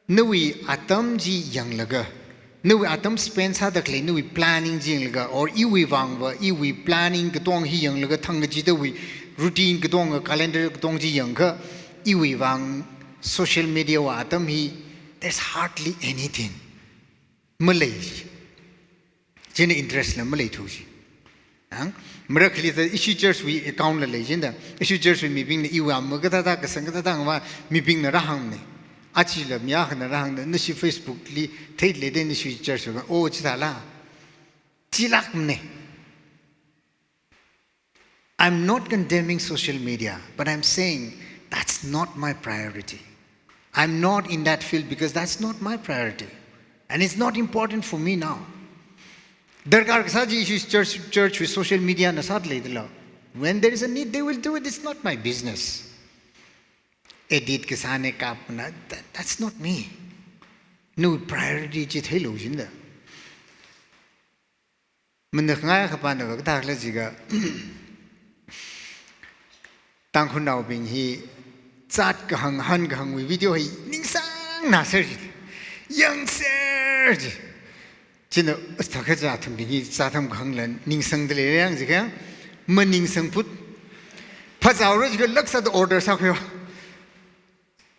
nawui atam chi yanglaga, nawui atam spend sāda khalei, nawui planning chi yanglaga, or iwui vangva, iwui planning katonga hi yanglaga, thangkachidawui routine katonga, calendar katonga chi yangakha, iwui vang social media wui atam hi, there's hardly anything. Malei. Chieina interest la maleithu ji. Ang, marakli ta ishi church wui account la lei jida, ishi church wui mibingna iwui ama kathāda kasang kathāda ngava mibingna rāhāngna. Achila mi akhana rāhāngna, nashi Facebook li theilei de nashi church wui, oh, chithāla. Chilākmana. I'm not condemning social media, but I'm saying that's not my priority. I'm not in that field because that's not my priority. And it's not important for me now. Darkar kasā chi ishi church, church wui social media na sāda leidala. When there is a need, they will do it. It's not my business. Edit kasāna kapna, that, that's not me. Nawui priority chi theilu jida. Manakngai kapana va kathākhala jiakha, Tangkhulnaobing hi zat kahāng, han kahāngwui video hi ningsangnaser ji. Yangser ji. Chieina, as thākha ja athumbing hi zat ham kahāngla ningsangda leirang jiakha, maningsangphut. Phāzaora jiakha laksāda order sākhuiwa.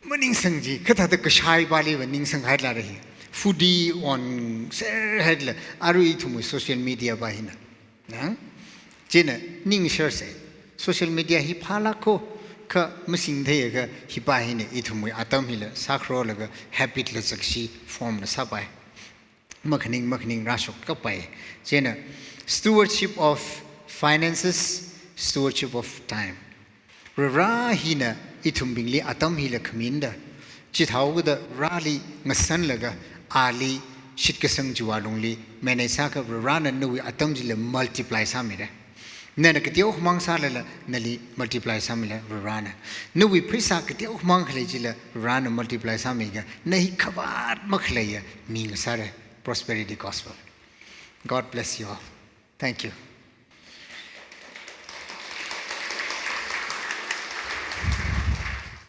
Maningsang ji, kathāda kashai pali va ningsanghailala hi. Foodie onser haila, arui ithumwui social media pa hina. Na? Chieina ningser se. Social media hi phālāka, kha masingtheiakha hi pa hina ithumwui atam hila sākharolaga habit la chakshi form la sāpai. Makhaning, makhaning rāshok kapai. Chieina stewardship of finances, stewardship of time. Vare hina ithumbingli atam hila khaminda. Chithāhaokida Vareli ngasanlaga ali shitkasang chiwui lungli manage sāakha Varena nawui atam chila multiply sāmira. Nana kateokhamang sālala, nali multiply sāmila Varena. Nawui pheisā kateokhamang khalei chila Varena multiply sāmiakha, na hi khavāt makhaleiya mi ngasāra. Prosperity gospel. God bless you all. Thank you.